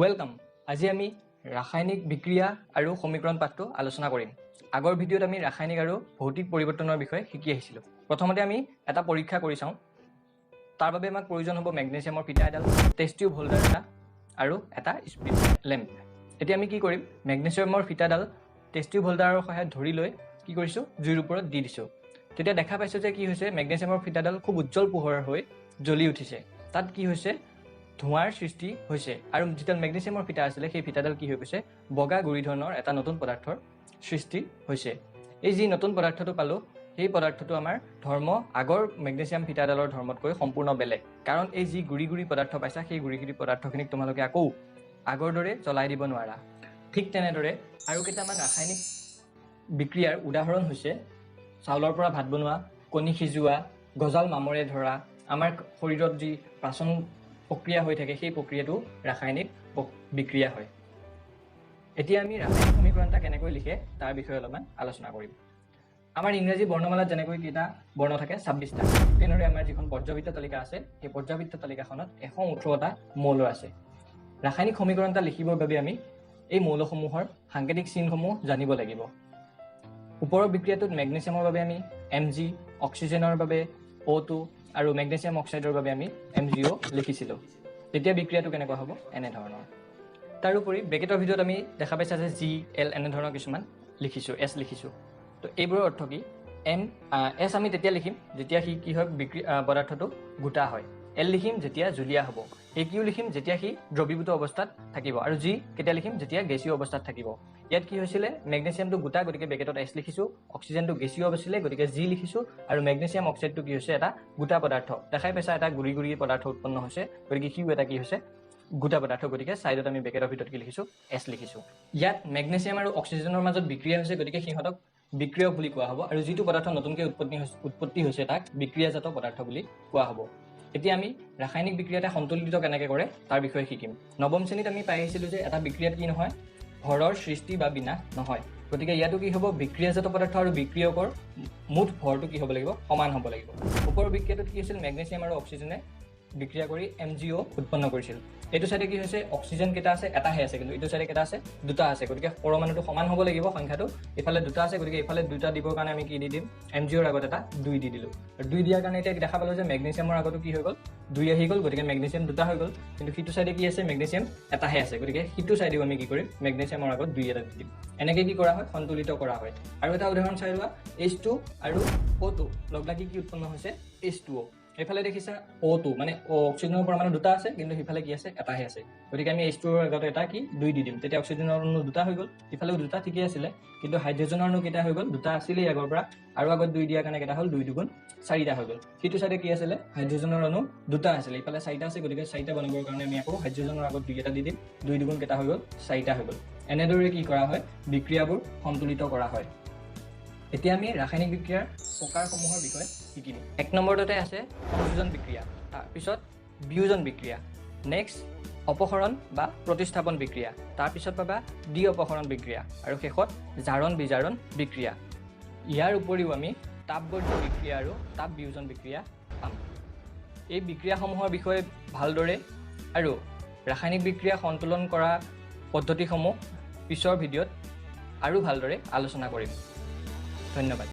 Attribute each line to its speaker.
Speaker 1: Welcome. আজি আমি ৰাসায়নিক বিক্ৰিয়া আৰু সমীকৰণ পাঠটো আলোচনা কৰিম। আগৰ ভিডিঅ'ত আমি ৰাসায়নিক আৰু ভৌতিক পৰিৱৰ্তনৰ বিষয়ে শিকি আহিছিলোঁ। প্ৰথমতে আমি এটা পৰীক্ষা কৰি চাওঁ। তাৰ বাবে আমাক প্ৰয়োজন হ'ব মেগনেছিয়ামৰ ফিটা এডাল, টেষ্ট টিউব হোল্ডাৰ এটা আৰু এটা স্পিৰিট লেম্প। এতিয়া আমি কি কৰিম? মেগনেছিয়ামৰ ফিটাডাল টেষ্ট টিউব হোল্ডাৰৰ সহায়ত ধৰি লৈ কি কৰিছোঁ? জুইৰ ওপৰত দি দিছোঁ। তেতিয়া দেখা পাইছোঁ যে কি হৈছে, মেগনেছিয়ামৰ ফিটাডাল খুব উজ্জ্বল পোহৰ হৈ জ্বলি উঠিছে। তাত কি হৈছে? ধোঁৱাৰ সৃষ্টি হৈছে। আৰু যিডাল মেগনেছিয়ামৰ ফিটা আছিলে, সেই ফিটাডাল কি হৈ গৈছে? বগা গুড়ি ধৰণৰ এটা নতুন পদাৰ্থৰ সৃষ্টি হৈছে। এই যি নতুন পদাৰ্থটো পালোঁ, সেই পদাৰ্থটো আমাৰ ধৰ্ম আগৰ মেগনেছিয়াম ফিটাডালৰ ধৰ্মতকৈ সম্পূৰ্ণ বেলেগ। কাৰণ এই যি গুড়ি গুড়ি পদাৰ্থ পাইছা, সেই গুড়ি গুড়ি পদাৰ্থখিনিক তোমালোকে আকৌ আগৰ দৰে জ্বলাই দিব নোৱাৰা। ঠিক তেনেদৰে আৰু কেইটামান ৰাসায়নিক বিক্ৰিয়াৰ উদাহৰণ হৈছে চাউলৰ পৰা ভাত বনোৱা, কণী সিজোৱা, গজাল মামৰে ধৰা, আমাৰ শৰীৰত যি পাচন প্ৰক্ৰিয়া হৈ থাকে, সেই প্ৰক্ৰিয়াটো ৰাসায়নিক বিক্ৰিয়া হয়। এতিয়া আমি ৰাসায়নিক সমীকৰণ এটা কেনেকৈ লিখে, তাৰ বিষয়ে অলপমান আলোচনা কৰিম। আমাৰ ইংৰাজী বৰ্ণমালাত যেনেকৈ কেইটা বৰ্ণ থাকে, 26টা, তেনেদৰে আমাৰ যিখন পৰ্যাবৃত্ত তালিকা আছে, সেই পৰ্যাবৃত্ত তালিকাখনত 118টা মৌল আছে। ৰাসায়নিক সমীকৰণ এটা লিখিবৰ বাবে আমি এই মৌলসমূহৰ সাংকেতিক চিনসমূহ জানিব লাগিব। ওপৰৰ বিক্ৰিয়াটোত মেগনেছিয়ামৰ বাবে আমি এম জি, অক্সিজেনৰ বাবে অ' 2 আৰু মেগনেছিয়াম অক্সাইডৰ বাবে আমি এম জি অ' লিখিছিলোঁ। তেতিয়া বিক্ৰিয়াটো কেনেকুৱা হ'ব? এনেধৰণৰ। তাৰোপৰি ব্ৰেকেটৰ ভিতৰত আমি দেখা পাইছা যে জি, এল এনেধৰণৰ কিছুমান লিখিছোঁ, এছ লিখিছোঁ। তো এইবোৰৰ অৰ্থ কি? এম, এছ আমি তেতিয়া লিখিম যেতিয়া সি কি হয়, পদাৰ্থটো গোটা হয়। এল লিখিম যেতিয়া জুলীয়া হ'ব। এ কিউ লিখিম যেতিয়া সি দ্ৰৱীভূত অৱস্থাত থাকিব। আৰু জি কেতিয়া লিখিম? যেতিয়া গেছীয় অৱস্থাত থাকিব। ইয়াত কি হৈছিলে? মেগনেছিয়ামটো গোটা, গতিকে ব্ৰেকেটত এছ লিখিছোঁ। অক্সিজেনটো গেছীয় আছিলে, গতিকে জি লিখিছোঁ। আৰু মেগনেছিয়াম অক্সাইডটো কি হৈছে? এটা গোটা পদাৰ্থ। দেখাই পাইছা, এটা গুড়ি গুড়ি পদাৰ্থ উৎপন্ন হৈছে। গতিকে সিও এটা কি হৈছে? গোটা পদাৰ্থ। গতিকে ছাইডত আমি ব্ৰেকেটৰ ভিতৰত কি লিখিছোঁ? এছ লিখিছোঁ। ইয়াত মেগনেছিয়াম আৰু অক্সিজেনৰ মাজত বিক্ৰিয়া হৈছে, গতিকে সিহঁতক বিক্ৰিয়ক বুলি কোৱা হ'ব। আৰু যিটো পদাৰ্থ নতুনকৈ উৎপত্তি হৈছে, তাক বিক্ৰিয়াজাত পদাৰ্থ বুলি কোৱা হ'ব। এতিয়া আমি ৰাসায়নিক বিক্ৰিয়া এটা সন্তুলিত কেনেকৈ কৰে, তাৰ বিষয়ে শিকিম। নৱম শ্ৰেণীত আমি পাই আহিছিলোঁ যে এটা বিক্ৰিয়াত কি নহয়? ভৰৰ সৃষ্টি বা বিনাশ নহয়। গতিকে ইয়াতো কি হ'ব? বিক্ৰিয়াজাত পদাৰ্থ আৰু বিক্ৰিয়কৰ মুঠ ভৰটো কি হ'ব লাগিব? সমান হ'ব লাগিব। ওপৰৰ বিক্ৰিয়াটোত কি হৈছিল? মেগনেছিয়াম আৰু অক্সিজেনে বিক্ৰিয়া কৰি এম জি অ' উৎপন্ন কৰিছিল। এইটো চাইডে কি হৈছে? অক্সিজেন কেইটা আছে? এটাহে আছে। কিন্তু এইটো চাইডে কেইটা আছে? দুটা আছে। গতিকে পৰমাণুটো সমান হ'ব লাগিব সংখ্যাটো। এইফালে দুটা আছে, গতিকে এইফালে দুটা দিবৰ কাৰণে আমি কি দি দিম? এম জি অ'ৰ আগত এটা দুই দি দিলোঁ। আৰু দুই দিয়াৰ কাৰণে এতিয়া দেখা পালোঁ যে মেগনেছিয়ামৰ আগতো কি হৈ গ'ল? দুই আহি গ'ল। গতিকে মেগনেছিয়াম দুটা হৈ গ'ল। কিন্তু সিটো চাইডে কি আছে? মেগনেছিয়াম এটাহে আছে। গতিকে সিটো চাইডেও আমি কি কৰিম? মেগনেছিয়ামৰ আগত দুই এটা দি দিম। এনেকৈ কি কৰা হয়? সন্তুলিত কৰা হয়। আৰু এটা উদাহৰণ চাই লোৱা। এইচ 2 আৰু অ' 2 লগ লাগি কি উৎপন্ন হৈছে? এইচ 2 অ'। এইফালে দেখিছা অ' 2, মানে অক্সিজেনৰ পৰমাণু দুটা আছে, কিন্তু সিফালে কি আছে? এটাহে আছে। গতিকে আমি এইচ 2ৰ আগতে এটা কি দুই দি দিম। তেতিয়া অক্সিজেনৰ অণু দুটা হৈ গ'ল। ইফালেও দুটা ঠিকেই আছিলে, কিন্তু হাইড্ৰজেনৰ অণু কেইটা হৈ গ'ল? দুটা আছিলেই আগৰ পৰা, আৰু আগত দুই দিয়াৰ কাৰণে কেইটা হ'ল? দুই দুগুণ চাৰিটা হৈ গ'ল। সিটো চাইডে কি আছিলে? হাইড্ৰজেনৰ অণু দুটা আছিলে, ইফালে চাৰিটা আছে। গতিকে চাৰিটা বনাবৰ কাৰণে আমি আকৌ হাইড্ৰজেনৰ আগত দুই এটা দি দিম। দুই দুগুণ কেইটা হৈ গ'ল? চাৰিটা হৈ গ'ল। এনেদৰে কি কৰা হয়? বিক্ৰিয়াবোৰ সন্তুলিত কৰা হয়। এতিয়া আমি ৰাসায়নিক বিক্ৰিয়াৰ প্ৰকাৰসমূহৰ বিষয়ে শিকিম। এক নম্বৰটোতে আছে সংযোজন বিক্ৰিয়া, তাৰপিছত বিয়োজন বিক্ৰিয়া, নেক্সট অপসৰণ বা প্ৰতিস্থাপন বিক্ৰিয়া, তাৰপিছত পাবা দ্বি অপসৰণ বিক্ৰিয়া আৰু শেষত জাৰণ বিজাৰণ বিক্ৰিয়া। ইয়াৰ উপৰিও আমি তাপবৰ্জ্য বিক্ৰিয়া আৰু তাপ বিয়োজন বিক্ৰিয়া পাম। এই বিক্ৰিয়াসমূহৰ বিষয়ে ভালদৰে আৰু ৰাসায়নিক বিক্ৰিয়া সন্তুলন কৰা পদ্ধতিসমূহ পিছৰ ভিডিঅ'ত আৰু ভালদৰে আলোচনা কৰিম। ধন্যবাদ।